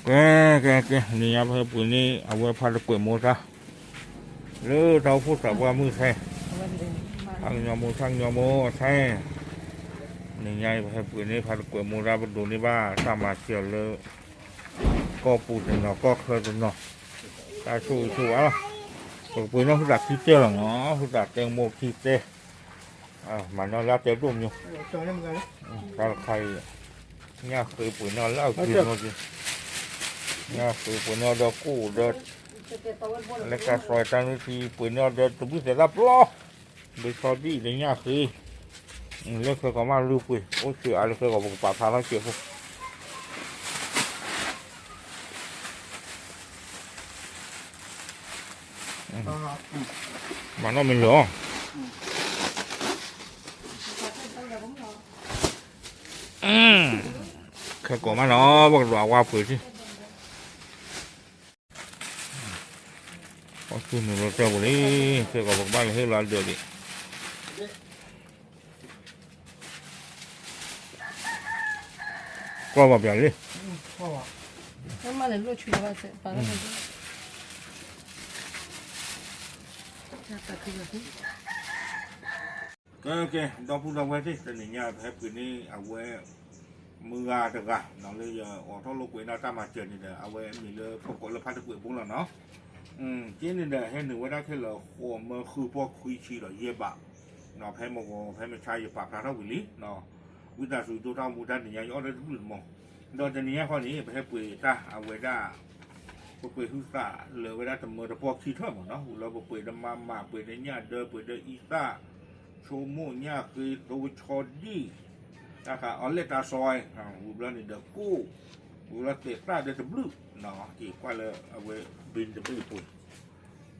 ကဲ ကဲ ကဲ နံၤညါပဟဲပှ့ၤန့ၢ် အဝဲဖါတကွဲးမိၢ်တၢ် လၢတၢ်အိၣ်ဖှိၣ်သးပှၢ်မုၢ်ထဲ ဖးကညီမိၢ် ဖးကညီမိၢ်ထဲ နံၤညါအံၤ ပဟဲပှ့ၤန့ၢ်ဖါတကွဲးမိၢ်တၢ် ပဒိးန့ၢ်ဘၣ်တၢ်မၤစၢၤလၢ ကီၢ်ပူၤတနီၤ ကီၢ်ချၢတနီၤ တၢ်ဆိၣ်ဂ့ၤဆိၣ်ဝါလီၤ. ပကပှ့ၤန့ၢ်ဟုသးခံတဲလီၤနီၤ ဟုသးတဲမိၢ်ခံတဲ မၤနီၢ်လၢတဲဒိၣ်မၠိ တၢ်တခါအံၤ ညၣ်ဃ့ပှ့ၤန့ၢ်လၢအဂ့ၤနီၢ်က့ ညၣ်ဃ့ပှ့ၤန့ၢ်အီၤဒီးကိၣ်ဒီး လၢကါစီၤတၢ်နုၢ်ထံ ပှ့ၤန့ၢ်အီၤဒီးတဘျုးသဲးတၢ်ပျီ ဘ့ၣ်ဆီဒံၣ်ဒီးညၣ်ဃ့ လၢခဲကီးမးလုၢ်ပှ့ၤ အိၣ်ဆံးအါလၢခဲကီး ပကပာ်ဖျါထီၣ်စဲးဖိ မၤနီၣ်မ့ၢ်လၢာ်အီၤ ခဲကိးမးနီၤ ပကဒွးဝါပှ့ၤထံၣ် ပှၤသူၣ်နုာ်လီၤတၢ်ပူၤလံ ခဲကိးပကဘၣ်လဲၤဟ့ၣ်လီၤအဒၢးလံ ကွၢ်ဘၣ်ပျးလံ ကဲ ကဲ ဒီပုၢ်ဒီဝဲၢ်သ့ၣ် တနံၤညါပဟဲပှ့ၤန့ၢ်အဝဲ မုၢ်ဂၤတဂၤ လၢယအိးထီၣ်လိာ်ကွဲးနီၣ်တၢ်မၤစၢၤန့ၣ်ဒီး အဝဲမံၤလၢပကိးလၢဖါတကွဲးဘိလီၤနီၤ က့န့ၣ်ဒီး ဟဲနုာ်ဝဲဒၣ်ခဲလၢာ် ဃိးမၢဃုပီၢ်ခွံဆံဒီးယဲၢ်ဘး ဖဲမဂီၤ ဖဲမဆါယပာ်ဖျါထီၣ်ဝံၤလံ ဝံသးစူၤဒိၣ်တၢ်အိၣ်မူတၢ်နံၤညါ ယအီၣ်လၢတဘျုးတမီၤ ဒီးတနံၤညါဃီန့ၣ် ပဟဲပှ့ၤတၢ်အဝဲဒၣ် ပပှ့ၤဟုသးလၢာ်ဝဲဒၣ်တမၢတပီၢ်ခံထၢၣ်မးနီၤ ဝံၤလီၤပပှ့ၤဒီးမၤမး ပှ့ၤဒီးညၣ်ဒၢ ပှ့ၤဒီးအံသၣ် ဆိကမိၣ် ညၣ်ဃ့ သိဆီဒံၣ် တၢ်ခးအီၤလဲၣ်တၢ်စီ ဝံၤဘျီန့ၣ်ဒီးကိၣ် ဝံၤလီၤသဲးသၣ်ဒီးတဘျုး အံၤကွၢ်လၢအဝဲ ဘ့တဘ့ၣ်ပှ့ၤ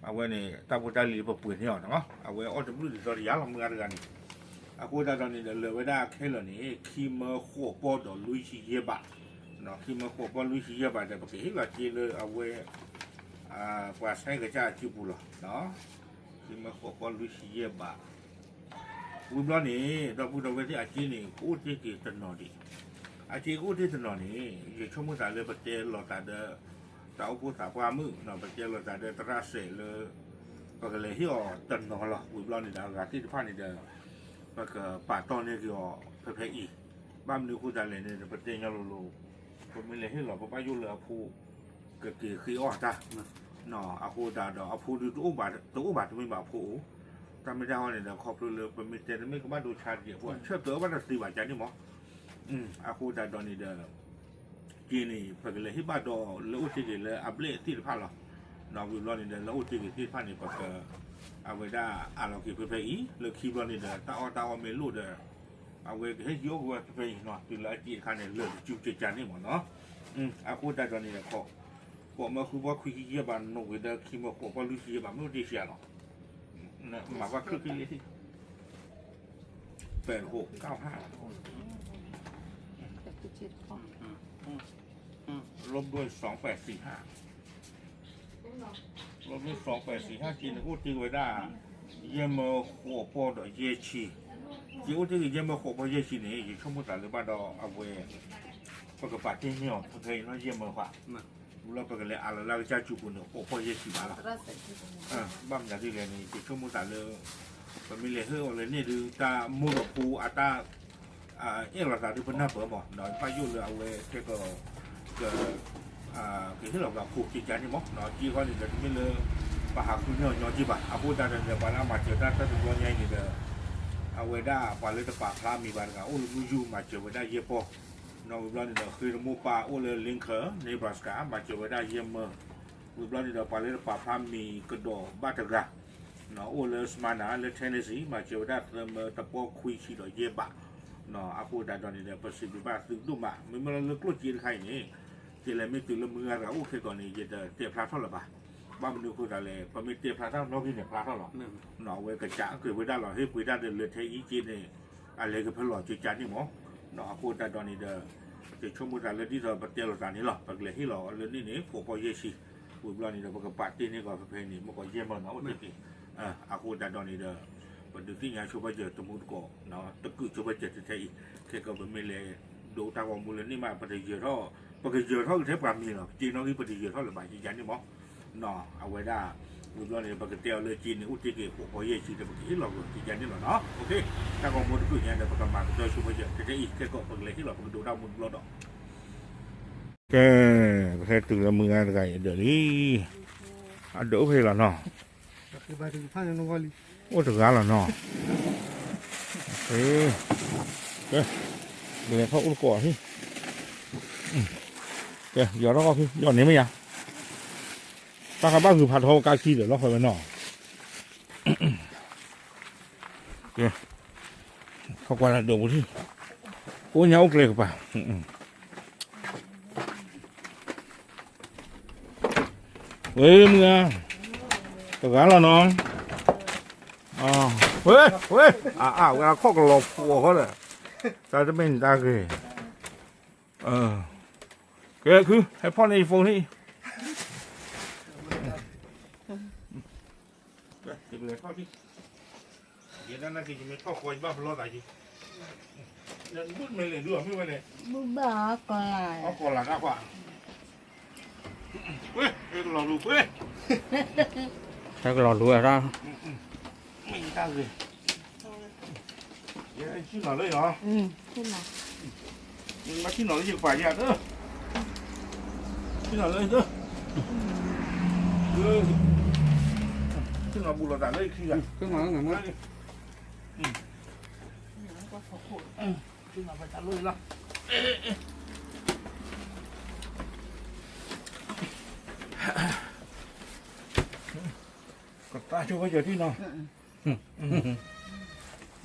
အဝဲန့ၣ် တၢ်ဖိတၢ်လံၤပပှ့ၤန့ၢ်အီၤနီၤ အဝဲအီၣ်တဘျုးဒ်သိးတယၤလီၤ မုၢ်ဂၤတဂၤန့ၣ် အဃိသတးဒီးန့ၣ်ဒီး လၢာ်ဝဲဒၣ်ခဲလၢာ်န့ၣ် ခံမၢဃိးပီၢ်ဒီးလွံၢ်ဆံယဲၢ်ဘး ခံမၢဃိးပီၢ်လွံၢ်ဆံယဲၢ်ဘးဒီး ပကဟ့ၣ်လီၤစ့လၢအဝဲ ပှၤဆဲးကစၢ်အစုပူၤလီၤ ခံမၢဃိးပီၢ်လွံၢ်ဆံယဲၢ်ဘး ဝံၤဘျီန့ၣ် ဒီပုၢ်ဒီဝဲၢ်သ့ၣ် အစ့န့ၣ် ကအိၣ်တ့ၢ်က့ၤတနီၤဒံး အစ့ကအိၣ်တ့ၢ်တနီၤန့ၣ် ယဆိကမိၣ်သးလၢပတဲလိာ်သးဒီး တၢ်အိၣ်ဖှိၣ်သးပှၢ်မုၣ် ပတဲလိာ်သးဒီးသရၣ်စဲးလၢ ပကလဲၤဟ့ၣ်အီၤတနီၤလီၤ ဝံၤဘျီန့ၣ်ဒီး အဂၤသ့ၣ်တဖၣ်န့ၣ်ဒီး ပကပာ်တီၢ်န့ၢ်က့ၤအီၤဖဲဖဲအံၤ ဘၣ်မနုၤအဃိသတးလဲၣ်န့ၣ် ပတဲညီလိၤလိၤ ပမ့ၢ်လဲၤဟ့ၣ်လီၤ ပဘၣ်ယိၣ်လၢအဖိ ကက့ၤဃ့အီၣ်တၢ် အဃိသတးဒီး အဖိဒုးတအိၣ်ဘၣ် တအိၣ်ဘၣ်တမ့ၢ်ဘၣ်အဖိအိၣ် တၢ်မ့ၢ်တၢ်ဟီန့ၣ်ဒီး ခီဖျိလၢပမ့ၢ်တဲတမ့ၢ်ကဘၣ်ဒိဆါတက့ၢ်အဃိ ဆၢတဲာ်ဘၣ်တသ့ဘၣ်ကန့ၣ်မး အဃိသတးဒီးန့ၣ်ဒီး က့န့ၣ် ပကလဲၤဟ့ၣ်ဘၣ်ဒီးလၢအိၣ်တ့ၢ်က့ၤလၢအဘျဲၣ်သ့ၣ်တဖၣ်လီၤ. ဒီးဝံၤဘျီန့ၣ်ဒီး လၢအိၣ်တ့ၢ်က့ၤသ့ၣ်တဖၣ်န့ၣ် ပက အဝဲဒၣ်အးလီၤက့ၤဖဲဖဲအံၤ လၢခံဘျီန့ၣ်ဒီး တၢ်အီၣ်တၢ်အီမ့ၢ်လိၣ်ဒီး အဝဲကဟဲယံၤအိၣ်က့ၤဝဲဖဲဖဲအံၤနီၤ တုၤလၢအစ့တခါန့ၣ် လၢာ်တစုကကန့ၣ်မးနီၤ. အဃိသတးဒီးန့ၣ်ဒီး ဃိးမၢဃုပီၢ်ခွံဆံယဲၢ်ဘး နီၣ်ဂ့ၤဒီးခံမၢဃိးပီၢ်လွံၢ်ဆံယဲၢ်ဘး မ့ၢ်အိၣ်တ့ၢ်ဆံးလီၤ. မၤဘၣ်ချၢၣ်ချ့လံ ပဲၤဟိးကၢ်ဟၣ် လၢဒွဲၣ်စီၤပဲၤစံးဟၣ် လၢဒွဲၣ်စီၤပဲၤစံးဟၣ်က့န့ၣ် အိၣ်တ့ၢ်ဝဲဒၣ် ယဲၢ်မၢဃိးပီၢ်ဒီးယဲၢ်ဆံ က့အိၣ်တ့ၢ်က့ၤယဲၢ်မၢဃိးပီၢ်ယဲၢ်ဆံန့ၣ် ယဆိကမိၣ်သးလၢဘၣ်ဒီးအဝဲ ပကပာ်တ့ၢ်န့ၢ်အီၤဖဲဖဲအံၤနီၤ ယဲၢ်မၢဃိး ဝံၤလီၤပကလဲၤအးလီၤလၢအကစၢ်စုပူၤန့ၣ် ဃိးပီၢ်ယဲၢ်ဆံဘးလီၤ. ဘၣ်မနုၤဒ်လဲၣ်န့ၣ် ယဆိကမိၣ်သးလၢ ပမ့ၢ်လဲၤဟ့ၣ်အီၤလၢန့ၣ်ဒုး တၢ်မိၢ်ဒီးဖိအတၢ် အဲၣ်လိာ်သးဒုးပနၢ်ပၢၢ်မး ဒီးဘၣ်ယိၣ်လၢအဝဲခဲကီး က ကဟ့ၣ်လီၤပှၤဖိကကန့ၣ်မး က့ဃီန့ၣ်ဒီး တမ့ၢ်လၢ ပဟးဃုန့ၢ်အီၤညီက့ဘၣ် အဃိသတးဒီး ပှၤလၢအမၤစၢၤတၢ်တၢ်တဘျီညါအံၤန့ၣ်ဒီး အဝဲဒၣ်ပှၤလၢတပာ်ဖျါမံၤဘၣ်တဂၤ အိၣ်လၢမုၢ်ယူၢ် မၤစၢၤဝဲဒၣ်ယဲၢ်ပီၢ် ဒီးဝံၤဘျီန့ၣ်ဒီး ဃ့တမိၢ်ပၢ်အိၣ်လၢ Lincoln Nebraska မၤစၢၤဝဲဒၣ်ယဲၢ်မၢ ဝံၤဘျီန့ၣ်ဒီး ပှၤလၢတပာ်ဖျါမံၤကဒီးဘၣ်တဂၤ အိၣ်လၢ Smyrna လၢ Tennessee မၤစၢၤဝဲဒၣ်သၢမၢတပီၢ်ခွံဆံဒီးယဲၢ်ဘး အဃိသတးဒီးန့ၣ်ဒီး ပစံးဘျုးဘၣ်သုဒိၣ်မး မ့မ့ၢ်လၢကျိၣ်စ့တခါအံၤန့ၣ် ကလဲၤမ့ၢ်တုၤလၢမုၢ်ဂၤတဂၤအိၣ်ခဲကီးန့ၣ် ယတတဲဖျါထီၣ်လၢၤဘၣ် ဘၣ်မနုၤအဃိသတးလဲၣ် ပမ့ၢ်တဲဖျါထီၣ်နီၣ်ဂံၢ်န့ၣ်ဖျါထီၣ်လီၤ အဝဲကစးအက့ၤဝဲဒၣ်လီၤ ဟ့ၣ်ပှ့ၤတၢ်ဒီးလၢထဲအံၤက့န့ၣ် အလဲၤကဖဲလီၤကကန့ၣ်မး အဃိသတးဒီးန့ၣ်ဒီး ယဆိကမိၣ်သးလၢဒ်သိးပတဲလိာ်သးန့ၣ်လီၤ ပကလဲၤဟ့ၣ်လီၤလၢန့ၣ်န့ၣ် ဃိးပီၢ်ယဲၢ်ဆံ ဝံၤဘျီန့ၣ်ဒီး ပကပာ်တ့ၢ်န့ၢ်ကီးဖဲဖဲန့ၣ် မ့ၢ်ကီးယဲၢ်မၢနီၤ အိၣ်တ့ၢ်က့ၤ အဃိသတးဒီးန့ၣ်ဒီး ပဒုးသ့ၣ်ညါဆိပာ်စၢၤတမူတကိး တကုာ်ဆိပာ်စၢၤတထဲအံၤ ခဲကီးပမ့ၢ်လဲၤဒိတၢ်ဂီၤမူလၢန့ၣ်မး ပတယၢၤထီၣ် ပကယၢၤထီၣ်ကထဲပှၤမံၤလီၤ, ပစ့နီၣ်ဂံၢ်ပတယၢၤထီၣ်လၢၤဘၣ် ယယၤန့ၣ်မး, အဝဲဒၣ်, ဝံၤဘျီန့ၣ် ပကတဲအီၤလၢစ့န့ၣ် အိၣ်တ့ၢ်က့ၤဃိးပီယဲၢ်ဆံဒီး ပကဟ့ၣ်လီၤကွံာ် ယယၤန့ၣ်လီၤနီၤ, တၢ်ဂီၤမူတဒူၣ်ညါဒီး ပကမၤကတၢၢ်ဆိပယၢၤ ကတဲအံၤ ခဲကီး ပကလဲၤဟ့ၣ်လီၤ ပကဒိးတၢ်မူတဘျီဒီး ကဲ, ပဟဲတုၤလၢမုၢ်ဂၤတဂၤအံၤအဒၢးလံ, အဒၢးအိၣ်ဖဲလီၤနီၤ, အိၣ်တဂၤလီၤနီၤ, ကဲ, ကလဲၤထီၣ်အိၣ်တကိးဟံၣ်, ကဲ, ယီၤထီၣ်ခီၣ်ဖံး ယီၤန့ၣ်မ့ၢ်ယၤ, တၢ်ဃးဘၣ်ဂုၤဖးထီကါခံဒီးလီၤဃီဝဲနီၤ, ကဲ, ထီၣ်ကွၢ်လၢဒိးပူၤထံၣ်, ကိးညါအိၣ်ကျဲကပၤ ဝဲမုၢ်ဧါ, တဂၤလီၤနီၤ, ဝဲ, ဝဲ, အါအါ ဝဲအခီၣ်ကလီၤဖှိးဃီဒီး, တၢ်တမ့ၢ်နတၢ်ဂ့ၤ, ကဲခု ဟဲဖီၣ်န့ၢ်ယဖိန့ၣ်, ယဲဒၣ်နာ်က့ ယမ့ၢ်ထီၣ်ဃီယဘၣ်ပလီၢ်သးက့, မ့ၢ်လဲၤဒုးအီၤမ့ၢ်ဝဲန့ၣ်, ဘုဘၣ်အီၣ်ကီၢ်လာ်, အီၣ်ကီၢ်လာ်တၢ်ကွၢ်, ကွ့, ဟဲကလီၤလူၤကွ့, ဟဲကလီၤလူၤဝဲဒၣ်, မ့ၢ်တၢ်ဂ့ၤ, ယဲဆ့ၣ်နီၤလၢယီၤ, မ့ၢ်ဆ့ၣ်နီၤလၢယကပၤယၤတၢ်, ဆ့ၣ်နီၤလၢယတၢ်, ဆ့ၣ်နီၤဘူးလိာ်သးလၢယခံဂၤ, ဆ့ၣ်နီၤဖဲတၢ်လီၢ်အံၤလီၤ, ကသးဆိဝဲယၤတံၢ်နီၤ,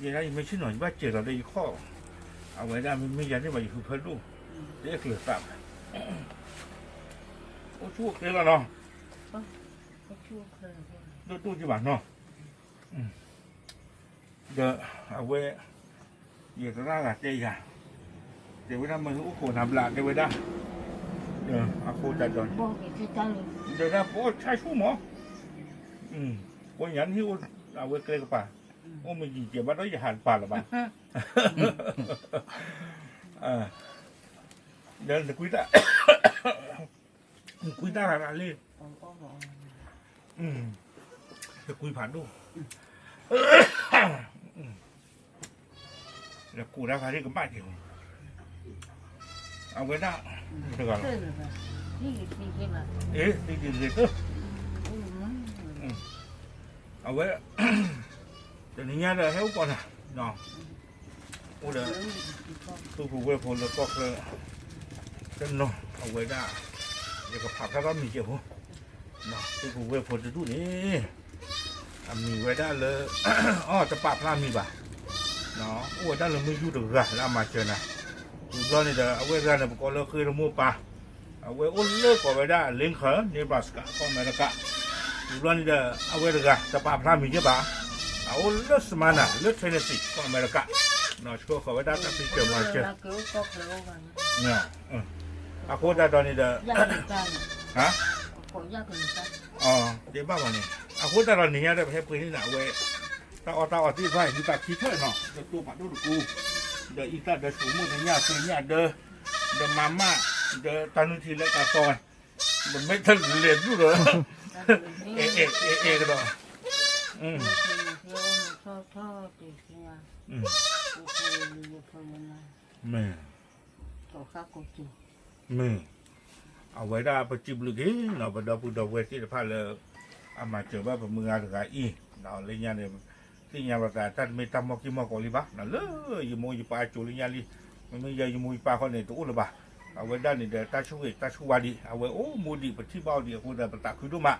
ယဲဒၣ်ယမ့ၢ်ဆ့ၣ်နီၤ ယဘၣ်စဲၤလီၤဒီးယခီၣ်, အဝဲဒၣ်မ့မ့ၢ်ယၤန့ၣ်ဘၣ် ယဟုးဖၢဒိၣ်, တအဲၣ်ကျၢၤသးဘၣ်, အိၣ်ဆူၣ်အိၣ်ချ့လီၤနီၤ, ဒိၣ်ဒိၣ်က့ဘၣ်နီၤ, ဒီးအဝဲ, ယသရၣ်ဂၤတဲယၤ, တဲဝဲဒၣ်မ့ၢ်အိၣ်ခိးနၤဘျး တဲဝဲဒၣ်, အဃိသတးဒီး, ဒီးဒၣ်ပအီၣ်ဆါဆူၣ်မး, ပှၤညါန့ၣ်အိၣ်အဝဲကျဲကပၤ, အိၣ်မ့ၢ်ယံာ်ကဲဘၣ်ဒီးယဟးတပၤလၢၤဘၣ်, ဒီးနကွံတၢ်, နကွံတၢ်ဂၤလံ, နကွံဖးဒိၣ်, နကူးတၢ်ဂၤလံကဘၣ်က့ၤ, အဝဲဒၣ်, တဂၤလီၤ, အ့ သံက့ၤဂ့ၤတၢ်, အဝဲ, တနံၤညါဒီးဟဲအိၣ်ကီးနၤ, အိၣ်ဒီး, သူၣ်ဖိဝဲၢ်ဖိလၢကီၢ်ချၢ, တနီၤ အဝဲဒၣ်, ယကဖးဖျါဘၣ်မံၤကဲးဖိ, သူၣ်ဖိဝဲၢ်ဖိတဒူၣ်န့ၣ်, အမံၤဝဲဒၣ်လၢ, အီၣ်တပာ်ဖျါမံၤဘၣ်, အိၣ်ဝဲဒၣ်လၢမုၢ်ယူၢ်တဂၤလၢအမၤစၢၤနၤ, ဝံၤဘျီန့ၣ်ဒီး အဝဲတဂၤန့ၣ် ပကိးလၢဃ့ရမိၢ်ပၢ်, အဝဲအိၣ်လၢကိးဝဲဒၣ် Lincoln Nebraska ကီၢ်အမဲရကၤ, ဝံၤဘျီန့ၣ်ဒီး အဝဲတဂၤ တပာ်ဖျါမံၤကဲဘၣ်, အအိၣ်လၢ Smyrna လၢ Tennessee ကီၢ်အမဲရကၤ, ဆှၢဃီၤဝဲဒၣ်တၢ်ဖံးစၢၤမၤစၢၤ, အဃိသတးဒီးန့ၣ်ဒီး, တဲဘၣ်ဘၣ်န့ၣ်, အဃိသတးဒီးန့ၣ်ညါဒီး ပဟဲပှ့ၤန့ၢ်နၤအဝဲ, တၢ်အီၣ်တၢ်အီသ့ၣ်တဖၣ် ဟံးသးခံထၢၣ်နီၤ ဒီးတိၢ်ဖးဒိၣ်တကူ, ဒီးအံသၣ်ဒီးဆိမိၣ်ဒီးညၣ်သ့ညၣ်ဒၢ, ဒီးမၤမၣ်, ဒီးတၢ်နုၢ်ထံလၢတၢ်သီဝဲ, ဒီးမ့ၢ်တလဲၤဒူၣ်ဒီး, အဲအဲအဲအဲကဒီး, မ့ၢ် မ့ၢ်, အဝဲဒၣ်ပစံးဘျုးက့ၤနီၤ ပဒီပုၢ်ဒီဝဲၢ်သ့ၣ်တဖၣ်လၢ အမၤစၢၤဘၣ်ပမုၢ်ဂၤတဂၤအံၤ, လၢညါန့ၣ် သ့ၣ်ညါလိာ်သး တၢ်တမ့ၢ်တၢ်မီၢ်က့ၢ်မီၢ်ကီးလံဘၣ်, လၢယမိၢ်ယပၢ်အစိၤလၢညါလံ, မ့မ့ၢ်ယဲယမိၢ်ယပၢ်ဃီန့ၣ် တအိၣ်လၢၤဘၣ်, အဝဲဒၣ်န့ၣ်ဒီး တၢ်ဆိၣ်ဂ့ၤတၢ်ဆိၣ်ဝါဒံး အဝဲအိၣ်မူဒံး ပထံၣ်ဘၣ်အီၤဒံးအဃိဒီး ပသးခုဒိၣ်မး,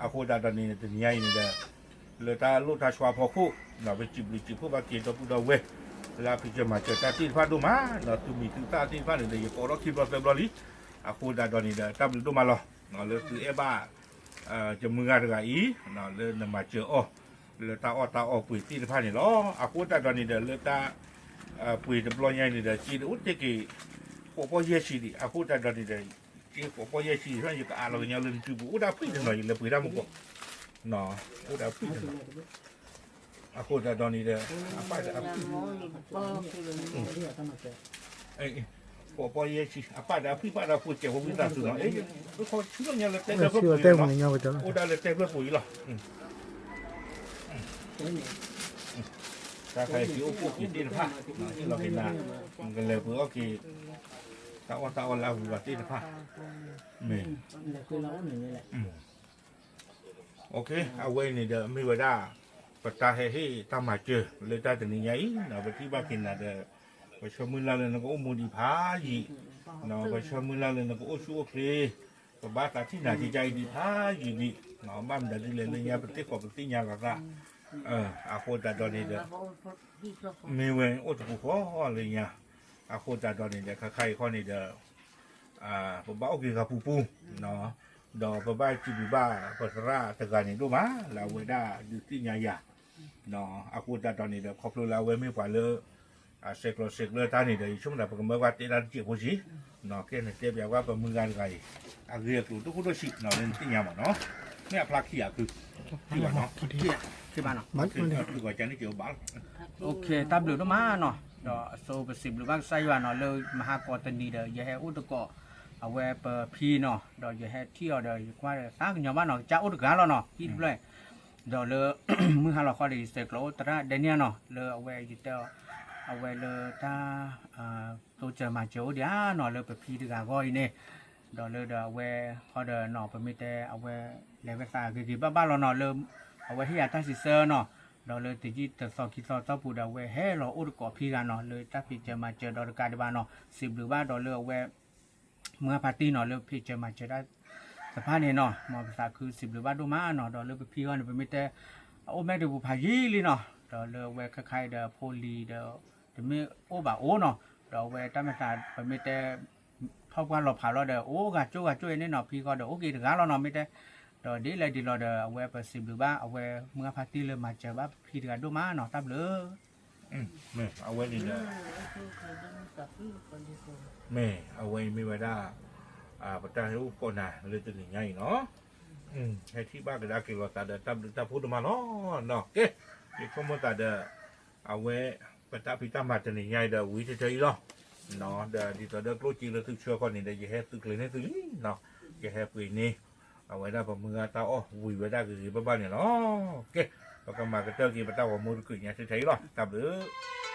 အဃိသတးဒီးန့ၣ် တနံၤညါအံၤန့ၣ်ဒီး လၢတၢ်လိၣ်တၢ်ဆှါဖီခိၣ်, ပစံးဘျုးစံးဖှိၣ်ဘၣ်က့ၤဒီပုၢ်ဒီဝဲၢ် လၢအဖံးစၢၤမၤစၢၤတၢ်သ့ၣ်တဖၣ်ဒိၣ်မး, ဒီးသုမံၤသုသၣ်သ့ၣ်တဖၣ်န့ၣ်ဒီး ယကိးထီၣ်ခံဘျီသၢဘျီလံ, အဃိသတးဒီးန့ၣ်ဒီး တၢ်ဘျုးဒိၣ်မးလီၤ, လၢသုအဲၣ်ဘၣ် ယမုၢ်ဂၤတဂၤအံၤ, လၢနမၤစၢၤအီၤ လၢတၢ်အီၣ်တၢ်အီပှ့ၤသ့ၣ်တဖၣ်န့ၣ်လီၤ. အဃိသတးဒီးန့ၣ်ဒီး လၢတၢ် ပှ့ၤတဘျီညါအံၤန့ၣ်ဒီး စ့အိၣ်တ့ၢ်က့ၤ ဃိးပီၢ်ယဲၢ်ဆံဒံး, အဃိသတးဒီးန့ၣ်ဒီး စ့ဃိးပီၢ်ယဲၢ်ဆံဒံး ယကအးလီၤကညီလၢနစုပူၤ အိၣ်ဒၣ်ဖှံတနီၤ ယလဲၤပှ့ၤတၢ်မူကီး, အိၣ်ဒၣ်ဖှံတနီၤ, အဃိသတးဒီးန့ၣ်ဒီး အပၢ်ဒီးအဖုၣ် အ ကိးပီယဲဆံ အပၢ်ဒီးအဖံဖၣ်ဒီးဖိစဲးဖိဝံသးစူၤနီၤ, ခီဆူညါလၢတဲဖျၢၣ်ဖျၢၣ်ပူၤအံၤလီၤ, အိၣ်ဒၣ်လၢတဲဖျၢၣ်ပူၤအံၤလီၤ. တၢ်ခါအံၤက့ၤအိၣ်ဖှိၣ်က့ၤသ့ၣ်တဖၣ်, ဟ့ၣ်လီၤက့ၤနၤ, ကလဲၤပှ့ၤအီၣ်က့ၤ တၢ်အီၣ်တၢ်အီလၢအဂုၤအဂၤသ့ၣ်တဖၣ်, မ့ၢ် အဝဲအံၤန့ၣ်ဒီးမ့ၢ်ဝဲဒၣ် ပတၢ်ဟဲဟ့ၣ်တၢ်မၤစၢၤလၢတၢ်တနံၤညါအံၤ, ပထံၣ်ဘၣ်က့ၤနၤဒီး ပဆၢမုၢ်လၢ်လၢနကအိၣ်မူဒံးဖးယံာ်, ပဆၢမုၢ်လၢ်လၢနကအိၣ်ဆူၣ်အိၣ်ချ့, ပဘၣ်သးထံၣ်နၤကကါအံၤဒံးဖးယံာ်ဒံး, ဘၣ်မနုၤဒ်လဲၣ်လၢညါပသ့ၣ်ဃီၤပသ့ၣ်ညါလီၤသး, အဃိသတးဒီးန့ၣ်ဒီး မ့ၢ်ဝဲအိၣ်တပူၤဃီလၢညါ, အဃိသတးဒီးန့ၣ်ဒီး ခါခါအံၤဃီန့ၣ်ဒီး ပဘၣ်အိၣ်က့ၤဂၤပူၤပူၤ, ဒီးပဘၣ်စံးဘျုးဘၣ်ပသရၣ်တဂၤန့ၣ်ဒိၣ်မး လၢအဝဲဒၣ်ဒုးသ့ၣ်ညါယၤ, အဃိသတးဒီးန့ၣ်ဒီး ခီဖျိလၢအဝဲမ့ၢ်ပှၤလၢ ဆဲးကျိးဆဲးကျၢတၢ်န့ၣ်ဒီး ယဆိကမိၣ်သးပကမၢကွၢ်တဲတၢ်တစဲးဖိစံး, ကဲနတဲပျးကွၢ်ပမုၢ်ဂၤတဂၤအံၤ အဂ့ၢ်အကျိၤတခိၣ်ဒိၣ်ဆံး လၢနသ့ၣ်ညါမးနီၤ, မ့ၢ်အဖျါခံဂၤခု, ခံဂၤနီၤ, တၢ်ဘျုးဒိၣ်မးနီၤ, ဒီးအဆိပစံးဘျုးဘၣ်ကစၢ်ယွၤနီၤ လၢမဟါကီးတနံၤဒီး ယဟဲအိၣ်သကိး အဝဲပဖံနီၤ, ဒီးယဟဲထံၣ်အီၤဒီး ယကွၢ်ဒီးသးကညီၤဘၣ်နီၤ ကစၢ်အိၣ်တဂၤလီၤနီၤ ဟံၣ်တဖျၢၣ် ဒီးလၢ မုၢ်ဟါလီၤခီဒီး ယဆဲးကျိးအိၣ်သရၣ်ဒဲနံၣ်နီၤ လၢအဝဲယတဲအီၤ အဝဲလၢတၢ် တိစၢၤမၤစၢၤအိၣ်ဒံးဧါနီၤ လၢပဖံတဂၤအဂီၢ်အံၤန့ၣ်, ဒီးလၢဒီးအဝဲဃီဒီးနီၤ ပမ့ၢ်တဲအဝဲလဲၤဝဲသးဂ့ၤဂ့ၤဘၣ်ဘၣ်လီၤနီၤ လၢ အဝဲဟ့ၣ်ယၤတၢ်စံးဆၢနီၤ, ဒီးလၢတယံာ်တသီခံသီတီၢ်ပူၤဒီး အဝဲဟဲလီၤအိၣ်သကိးဖံဂၤနီၤ လၢတၢ်ဖံးစၢၤမၤစၢၤဒီးတကးဒံးဘၣ်နီၤ စံးဘျုးဘၣ်ဒီးလၢအဝဲ မုၢ်ဂၤဖါတံၢ်နီၤ လၢဖံးစၢၤမၤစၢၤတၢ်တဖၣ်န့ၣ်နီၤ မ်ပသးခုစံးဘျုးဘၣ်ဒိၣ်မးနီၤ ဒီးလၢပဖံအဂီၢ်န့ၣ် ပမ့ၢ်တဲ အအိၣ်မဲာ်တပူၤဖးယံာ်လံနီၤ ဒီးလၢအဝဲခဲခါအံၤဒီးဖိလံၤဒီး တမ့ၢ်အိၣ်ဘၣ်အိၣ်နီၤ ဒီးအဝဲတၢ်မဲာ်သး ပမ့ၢ်တဲ ထီၣ်ပှၢ်လီၤဖးလီၤဒီး အိၣ်ဂၤကၠိဂၤကၠိအံၤန့ၣ်နီၤ ဖံဃီဒီးအိၣ်က့ၤတဂၤလီၤနီၤ မ့ၢ်တဲ ဒီးဒ်လဲၣ်ဒ်လဲၣ်ဒီး အဝဲပစံးဘျုးဘၣ် အဝဲမုၢ်ဂၤဖါတံၢ်လၢမၤစၢၤဘၣ်ဖံတဂၤဒိၣ်မးနီၤ တၢ်ဘျုး မ့ၢ်အဝဲန့ၣ်ဒီး မ့ၢ်အဝဲအံၤမ့ၢ်ဝဲဒၣ် ပတၢ်ဟဲအိၣ်ကိးနၤလၢတနံၤညါအံၤနီၤ ဟဲထံၣ်ဘၣ်ကဒါက့ၤလိာ်သးဒီးတၢ်ဘျုးတၢ်ဖှိၣ်ဒိၣ်မးလီၤ. ကဲ ယဆိကမိၣ်သးဒီး အဝဲ ပတၢ်ဖံးတၢ်မၤတနံၤညါအံၤဒီးဝံၤထဲထဲအံၤလီၤ. ဒီးဒ်သိးဒီးကျိၣ်စ့လၢသုဆှၢဃီန့ၣ်ဒီး ယဟဲသုးကျဲၤန့ၢ်သုလံနီၤ. ယဟဲပှ့ၤန့ၢ် အဝဲဒၣ်ပမုၢ်ဂၤတၢ်အီၣ်ဝံၤဝဲဒၣ်ဂ့ၤဂ့ၤဘၣ်ဘၣ်န့ၣ်လီၤ. ကဲ ပကမၤကတၢၢ်က့ၤပတၢ်ဂီၤမူတကုးညါထဲထဲအံၤလီၤ. တၢ်ဘျုး